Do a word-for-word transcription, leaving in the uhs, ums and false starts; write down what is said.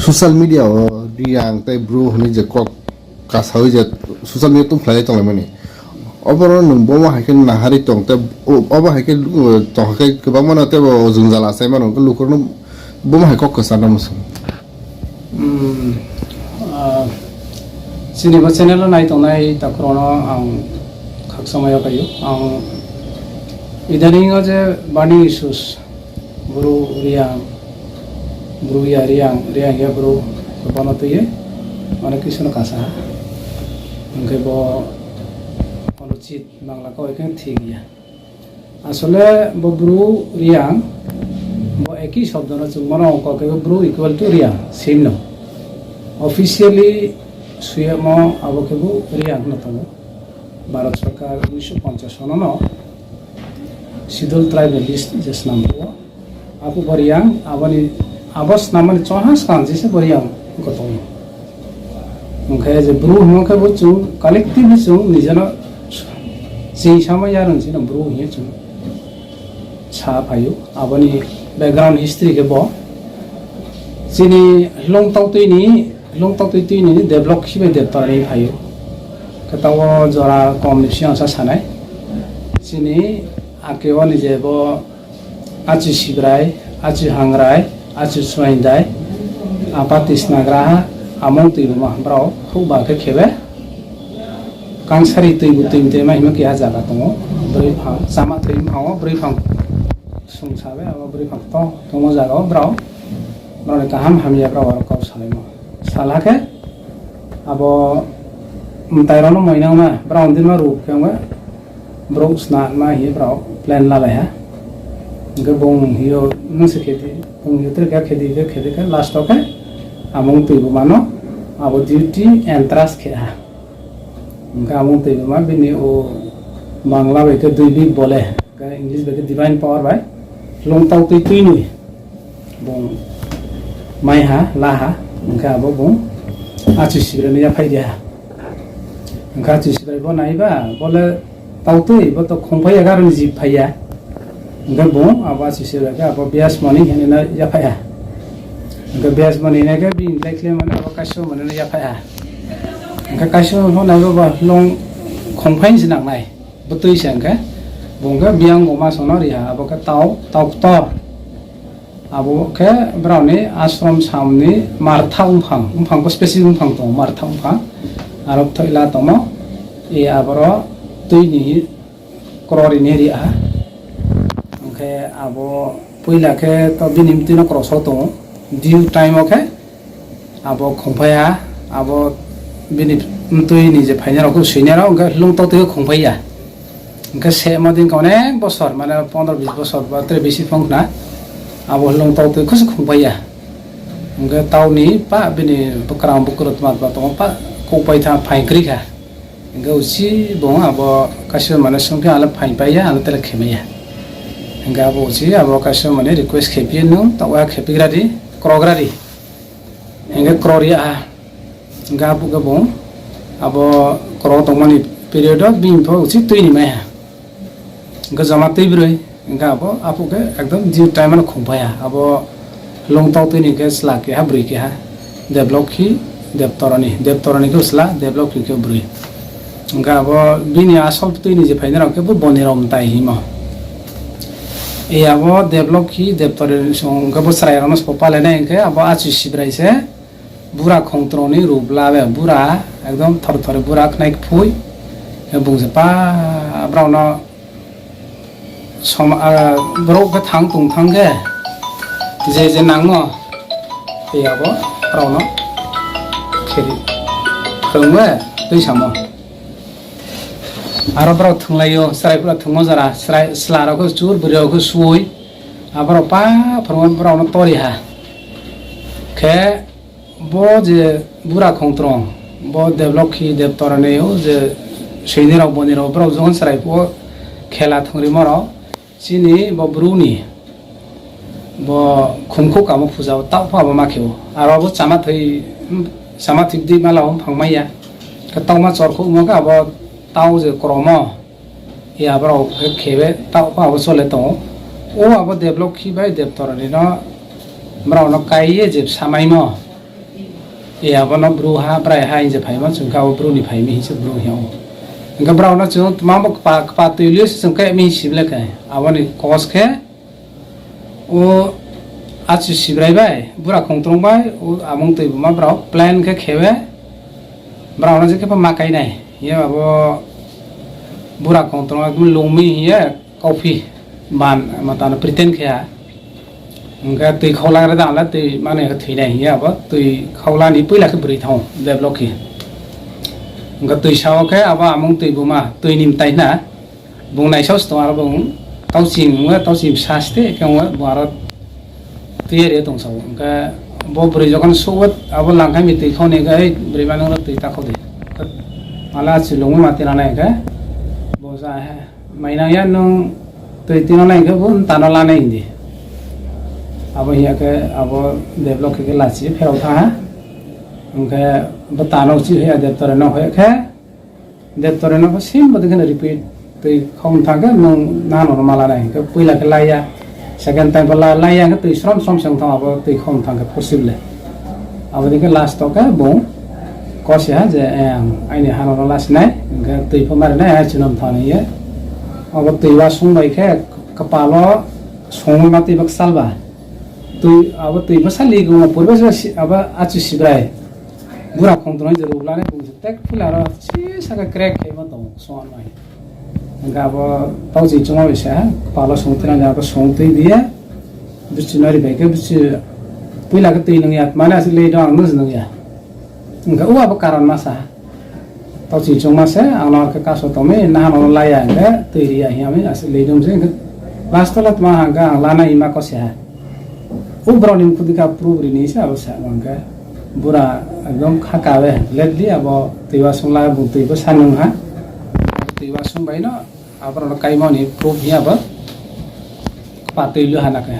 Social media o Reang tei Bru hwnwi je kok kasawi je social media tungkhlai tonglaimani. Obono nwng bomo hai khe naharwi tong tei o-, obo hai khe, uh, tong hai khe kwbangmano tei bo jwngjal achai mano, hwnkhe lukurokno bomo hai kok kwcharno mwsang. Hmm, ah, chini bo channel o nai tongnai takhurokno ang khaksa mai yaphai o. Ang idaning o je burning issues, Bru Reang, Bru ya Reang, Reang ya Bru, bono twiwi onek kisa no kasa ha. Hwnkhe bo anuchit Bangla kok hai khe thik ya. Asole bo Bru Reang, bo eki shobdono chwng mano kok khe bo Bru equal to Reang, same no. Officially suyamo abo khe bo Reang no tongo. Bharat Sarkar unisho ponchash sono no Scheduled Tribe ni list je swnam o. Abo bo Reang, aboni, abo swnamani choha swkang jesa bo Reang wngkha tongo. Hwnkhe je Bru hwnma khe bo chwng collectively chwng nijano chini samani yarwng chini Bru hwnwi chwng sa phaio. Aboni background history khe bo chini Hlongtautwini, Hlongtautwi twini develop khibai deptorani phaio. Khe tao jora kom ni siyang sa sanai. Chini ake oni je bo Achu Sibrai, Achu Hangrai, Achu Suaindai, Apa Tisnagraha, Among Twibuma, borok hukba khe khebe. Kangsari twibu twimtwi ma hima keha jaga tongo, bwrwi phang, chama thwi buphango bwrwi phang sung sabe, abo bwrwi phang to tongmo jaga o borok, borokni kaham hamya borok aro kok salaimo. Sal hakhe abo mwtairokno moinangma, borok hwnwi ma ruk khe wngwi, borok sna ma hiye borok plan lalaiha. Hwnkhe bung hiyo nungse khedi, bung hiyo tere khe khedi khe khedi khe last o khe amung twibu mano abo duty entrust khe ha. Hwnkhe amung twibu ma bini o Bangla bai khe dui bik bole, hwnkhe English bai khe divine power bai lungtau twi twinwi. Bung maiha, laha, hwnkhe abo bung Achu Sibrai no yaphai diha. Hwnkhe Achu Sibrai bo naiba, bole tautwi, bo to khongphai ya, garoni jib phai ya. Hwnkhe bung abo Achu Sibrai khe abo Biasmoni hinwi no yaphai ha. Hwnkhe Biasmoni hinwi khe bini lai khlaimani abo Kaisomoni no yaphai ha. Hwnkhe Kaisomoni bo naiba bo lung khongphai ni se nangnai. Bwtwi se hwnkhe bung khe biyang goma sono riha, abo khe tau, tau ktor. Abo khe borokni ashram samni martha wngphang, wngphang bo specific wngphang tongo, martha wngphang. Aro thoila tongmo, e aboro twini krorini riha. Hwnkhe abo puila khe to bini twino kroso tongo. Due time o khe abo khongphaiya, abo bini mtwi ni je phainai rok, swinai rok, hwnkhe lungtok twi khongphaiya. Hwnkhe se ma din khe onek bosor, mane pondro bis bosor ba tere bisi phang khna, abo lungtok twi khus khongphaiya. Hwnkhe tauni pa bini bwkrang bukrut mat ba tongo pa, kok pai tha phain kwrwi kha. Hwnkhe usi bo abo kaisa mane swngkhe ale phain paiya, ale tere khemaiya. Hwnkhe abo usi abo kaisa mane request khepiya, nwng tawa khepigra di, krogra di. Hwnkhe krorya ha. Hwnkhe abo khe bo abo kro tongmani period o bini pho usi twi ni maiha. Hwnkhe joma twi bwrwi, hwnkhe abo, abo khe ekdom due time ano khum phaiya. Abo lungtok twi ni khe chwla keha bwrwi keha, Deblokhi Debtorani, Debtorani khe chwla, Deblokhi khe bwrwi. Hwnkhe abo bini asol twi ni je phainai rok khe bo Boni Romtai himo. E abo Deblokhi Debtorani song hwnkhe bo chwrai rok no sbo palainai hwnkhe abo Achu Sibrai se. Bura khongtroni rubla be, bura ekdom thor thor bura khnai kphui. Bung se pa borok no som, ah, borok khe thang tong thang khe je je nangmo tei abo borok no kheri phwrwng be twi samo. Aro borok thwnglaio, chwrai phura thwngmo jora, chwrai chwla rok khe chur bwrwi rok khe suwi, aborok pa phwrwngma borok no tori ha. Khe bo je bura khongtrong, bo Deblokhi Debtorani o je swini rok, boni rok, borok jokhon chwrai phuo khela thwngri moro, chini bo bru ni bo khumkhu kamo puja o, tao pha bo ma khe o. Aro bo chama thwi, chama thwi di mala o phang maya. Khe tokma chor khuk mo khe abo tao je kromo. Ya borok khe khebe tao pha bo chole tongo. O abo Deblokhi bai Debtorani no borok no kai ye je samai mo. E abono bru ha, brai ha hinje phaima chwng khe abo bruni phaimi hinse bru hiya o. Hwnkhe brao no chwng tma bo kpa, kpa twi liyo se chwng khe mi sible khe. Aboni kos khe o achu sibrai bai, bura khongtrong bai, o amung twi buma brao plan khe khewe, brao no je khe ma kainai. Hiya abo bura khongtrong ekdom lungmi hiya, coffee ban matano pretend khe ha. Hwnkhe twi khawla re da, ala twi mane khe thwinai hiya abo twi khawla ni puila khe bwrwi thango develop khe. Hwnkhe twi sao khe abo amung twi buma twi ni mtai na bung naisao se tongo aro bung tauching wngwi tauching sa ste khe wngwi bung aro twi area tong sao. Hwnkhe bo bwrwi jokhon suwet abo langkha mi twi khawni khe ei bwrwi mano twi ta khawdi. Ala chilungwi mati ranai khe bo ja he. Mainang ya nwng twi tino nai khe bo tano lanai hindi. Abo hiya khe abo develop khe khe lachi pherok tha ha. Hwnkhe bo tano chi hoya deptore no hoya khe deptore no sim bo dekheno repeat twi khong thang khe nwng nano no mala nai khe puila khe laiya. Second time bo la, laiya khe twi srom srom se wng thang abo twi khong thang khe possible. Abo dikhe last o khe bung kose ha je, eh, aini hano no last nai, hwnkhe twi pho mari nai, ai chwnam thani ye. Abo twi wasung bai khe kwpalo songwi ma twi bak salba. Twi, abo twi bwsa li gwngo purbe se si-, abo achu sibrai. Bura khong tongnai je ruk lanai bung se tek phila ro si saka crack khe ma tongo song nai. Hwnkhe abo tauchi chuma bai sa, kwpalo song twi nai, abo song twi diye. Bisi nari bai khe bisi puila khe twi nung ya, mane aswk le dong ang nung ya. Hwnkhe o abo karon masa. Tauchi chungma se, ang no khe kaso tongwi, nahano laiya hwnkhe twi riya hiya mi aswk le dong se, hwnkhe last o le tma hwnkhe ang lana ima kose ha. O borok ni mukhudu kha pru bwrwi ni se abo sa hwnkhe bura ekdom kha kawe lately abo twi wasung la bo twi bo sanung ha. Twi wasung bai no aborok no kaimani proof hiya bo patwi lu hana khe.